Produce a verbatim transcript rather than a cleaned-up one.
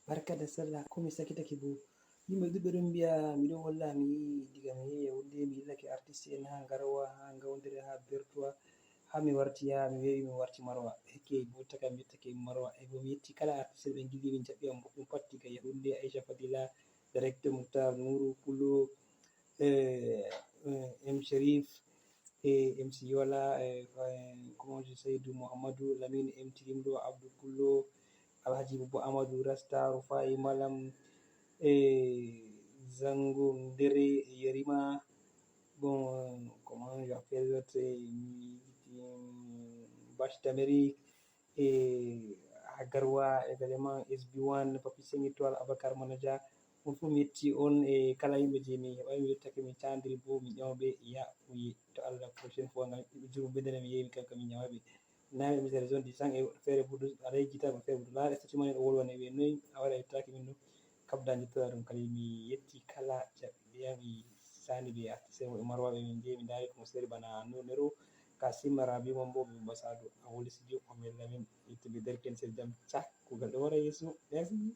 Barka da sallah, ko mi sakitake bo. Yimɓe ɗuɗɓe ɗon mbiya mi ɗon holla mi yi'i diga mi yehi yahunde mi yillake artiste en ha ngarwa ha ngawdere ha bertowa, ha mi warti yaha mi wewi mi warti marwa. Hekke bo taka mi yettake marwa e bo mi yetti kala artiste ɓe gilli min jaɓɓi am boɗɗum pat diga yahunde, aicha fadila, directeur muktar nuru kulo, eh, eh, m sherif, e mc yola, eh, eh, comment je seydou mouhamadou lamine, m tirimɗo abdou kullo, alhaji bobo amadou rasta, rufai malam, e zango ndere, yerima, bon, comment j'appelle l'autre, bache d'amérique, e agarwa également, sb one papi cinq étoile, abacar manaja. On fof mi yetti on e kala yimɓe je mi heɓai mi yettake mi candiri bo mi ƴamaɓe ya uye to allah prochaine fois ngam juru bedana mi yewi kam kam mi ƴamaɓe. Nawi mi sere zone di sang e feere budu alay jita ko feere budu laare statut mani ɗo wolwane wiye noyi a waɗa yettaki min ɗum. Kabda jettoɗa ɗum kadi mi yetti kala jaɓɓe mi sani ɓe artiste mo e marwaɓe min jeyi mi dari ko mo seri bana numero ka simmara bimon bo ɓe mbasadu a woli studio o mella min yettuɓe derken sel jam cak kugal ɗo wara yeeso merci.